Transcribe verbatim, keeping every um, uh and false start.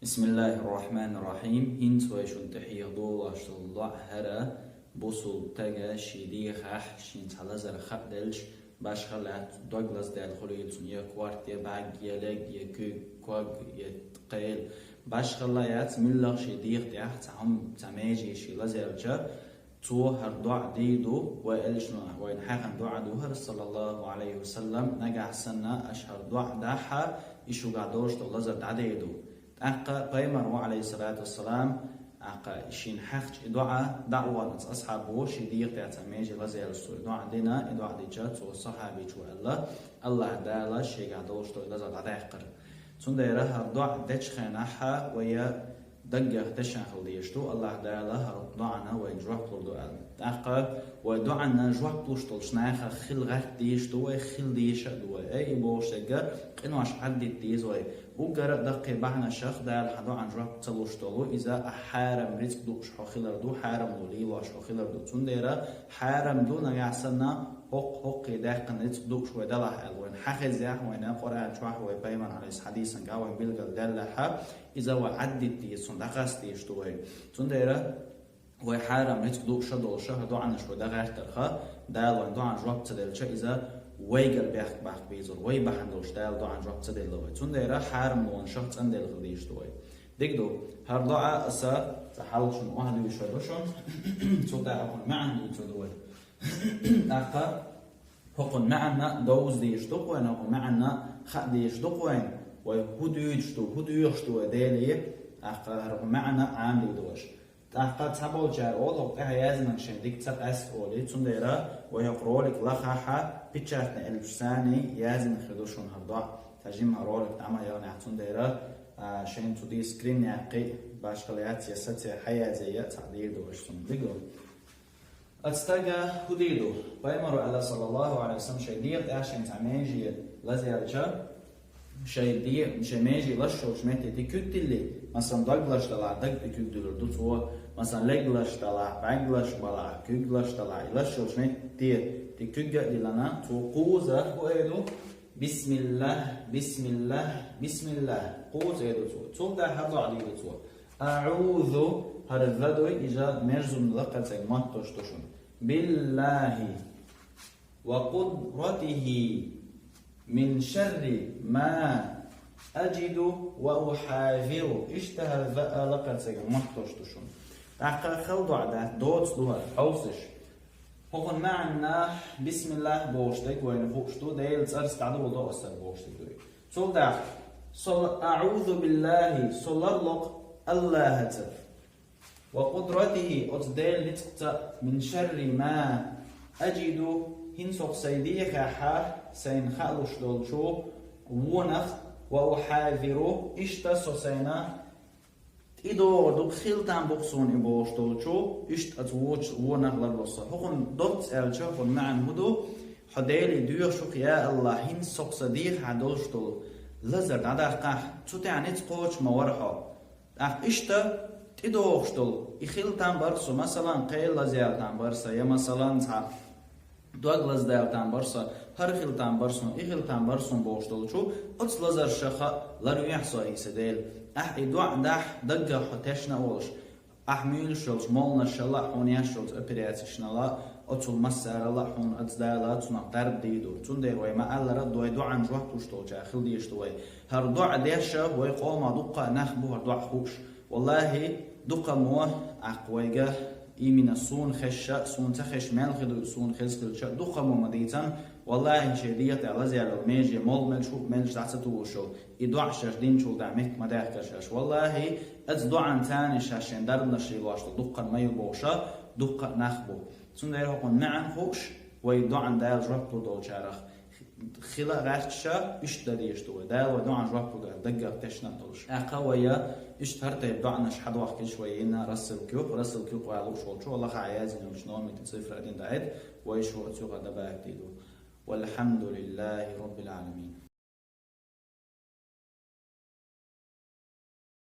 بسم الله الرحمن الرحيم. ХӀинца вай шун тӀехьа долаш дола доӀа хӀара бусулба тага ший дегӀахь шийна цхьа лазар хаа делча, башха лаьтта дог лаздаьлла хуьлийла цунна, я корта, я бӀаьрг, я лег, я куьг, ког, я кхел. Башха ла яц, муьлхха ший дегӀа тӀехь цхьа хӀума, цхьа меже ший лазаелча, цо хӀара доӀа дийр ду, вай элчано вайна хьехна доӀа ду хӀара, саллаллахӀу Ӏалайхи ва саллам, нагахь санна аша хӀара доӀа дахь, и шугахь долаш дола лазар дӀадийр ду. ТӀаккха пайхамара, Ӏалайхи ссалату вассалам, тӀаккха шийна хьехча и доӀа, дӀа а вахана цу асхьабо, ший дегӀа тӀехь цхьа меже лазаелча цо и доӀа дина, и доӀа дича цу сахьабичо аьлла, АллахӀ Дала шийгахь долаш дола и лазар дӀадаьккхар. Цундела хӀара доӀа деча хенахь вай даггара тешна хила дезаш ду, АллахӀ Дала хӀара доӀана вайна жоп лур ду аьлла. ТӀаккха вай доӀана жоп луш долчу нахах хила гӀерта дезаш ду вай, хила дезаш а ду вай. Ай, и бохуш дерг къинош Ӏаддита деза вай. Уггар а даккхий бахьанашах Дала хьан доӀана жоп ца луш долу, иза ахь хьарам рицкъ дууш хьо хилар ду, хьарамло лелош хьо хилар ду. Цундела хьарам ду нагахь санна хӀокху, хӀокхе даьккхина рицкъ дууш вай далахь аьлла. Вайна хьан хезехь, вайна Къуръан чохь, вай пайхамара, Ӏалайхи ссалам, хьадисан гахь вайна билгал даьллехь, иза вай Ӏаддита деза, цунна дӀакъаста дезаш ду вай. Цундела вай хьарам рицкъ дууш а долуш, хӀара доӀанаш вай дан гӀертарх, Дала вайн доӀана жоп ца делча, иза вайгара бехк баккха безар, вай бахьана долуш Дала доӀана жоп ца делла вай. Цундела хьарамлонашах цӀанделла хила дезаш ду вай. Дика ду, хӀара доӀа аса цхьа хьалха шуна охьадуьйшур ду шуна, цу тӀехь хӀокхуьнан маьӀна дуьйцур ду вай. ТӀаккха хӀокхуьнан маьӀна довза дезаш ду-кх вайна, хӀокхуьнан маьӀна хаа дезаш ду-кх вайна, вай хӀун дуьйцуш ду, хӀун доьхуш ду вай Деле, тӀаккха хӀара хӀокхуьнан маьӀна Ӏамадийр ду аша. ТӀаккха цхьаболчара олу, хӀокху тӀехь яздинарг шайна дика ца къаьста олий, цундела вай хӀокху ролик лахахь, печатный элпашца яздина хир ду шуна хӀара доӀа. Цхьа жимма ролик дӀа ма яхнехь, цундела, а, шайна цу дийца скрин яккхий, башхалла яц, я саций, хьаязъяй, цхьаъ дийр ду аша цунна. Дика ду. Оцу стага хӀун дийр ду? Пайхамара аьлла, саллаллахӀу Ӏалайхи ва саллам, шайн дегӀа тӀехь шайна цхьа меже лазаелча, шайн де-, шайн меже лазаш йолчу метте тӀе куьг тиллий, масалан, дог лазаш далахь, даг тӀе куьг дуьллур ду цо, масалан, лег лазаш далахь, бӀаьрг лазаш балахь, куьг лазаш далахь, и лазаш йолчу метте тӀе куьг а диллина, цо кхузза хӀун эр ду? Бисмиллах, бисмиллах, бисмиллах. Кхузза эр ду цо. Цул тӀаьхьа хӀара доӀа дийр ду цо. АӀузу, хӀара за дуй, иза межзумна лакхара цӀе мотт долуш ду шуна. БиллахӀи ва къудратихӀи мин шарри ма аджиду ва ухьазиру. Иштта хӀара за а лакхара цӀе мотт долуш ду шуна. ТӀаккха хала доӀа дац, доца ду хӀара, хьовсаш. ХӀокхуьнан маьӀна, бисмиллах бохуш дерг вайна хууш ду, Делан цӀарца дӀадоладо аса бохуш дерг ду. Цул тӀаьхьа, со ла-, аӀузу биллахӀи, со ларло-кх АллахӀаца, ва къудратихӀи, оцу Делан ницкъаца, мин шарри ма аджиду, хӀинца хӀокху сайн дегӀахь сайна хаалуш долчу вонах, ва ухьазиру, иштта со сайна тӀедогӀур ду-кх, хила там бу-кх суна и бохуш долчу, иштта оцу вочу вонах ларло со. ХӀокхуьнан доцца аьлча, хӀокхуьнан маьӀна хӀун ду? Хьо Деле доьхуш ву-кх, я АллахӀ, хӀинца со-кх сан дегӀахь долуш долу лазар дӀадаккхахь, цу тӀехь ницкъ кхочуш ма вара хьо. ТӀаккха иштта тӀедогӀуш долу, и хила там бара со, масалан, кхел лазаяла там бара сан, я, масалан, цхьа дог лазадаьлла там бара сан, хӀара хила там бара суна, и хила там бара суна бохуш долчу, оцу лазаршах а ларвехьа со, хӀинца Дела. Ахь и доӀа дахь, даггара хьо тешна а волуш, ахь муьйлуш йолчу молханашла а, хьуна еш йолчу операцешнала а, оцул массарал а хьуна оцу Дала цунах дарба дийр ду. Цундела вай ма-аллара, вай доӀана жоп луш долчара хила дезаш ду вай. ХӀара доӀа деш а вай къомах дуккха а нах бу хӀара доӀа хууш. ВаллахӀи, дукха мо, тӀаккха вайга, именно суна хезча, суна ца хезча мел хир ду, суна хеза хилча, дукха мо ма дийцан, валлахӀи, шайн дегӀа тӀехь лазаяьлла меже молла мелча, хӀуъа мелча дӀа ца тухуш йолу, и доӀа шаьш динчул тӀаьхьа меттиг ма даьхкара шаьш. ВаллахӀи, оцу доӀанца шаьш шайн дарбанаш лелош долу дуккха ма ю бохуш а, дуккха а нах бу. Цундела хӀокхуьнан маьӀна хууш, вай доӀана Дала жоп лур долчарах хила а гӀерташ а, иштта дан дезаш ду вай. Дала вай доӀана жоп лур ду аьлла, даггара тешна а долуш. ТӀаккха вай иштта хӀара тайпа доӀанаш хьадохкийча вай йина рассылка ю, рассылка юкъа лууш волчу, лахахь яздина йолчу номеран цифра один дан айта, вай шу оцу юкъа добавить дийр ду. ВалхьамдулиллахӀи Роббил Ӏаламин.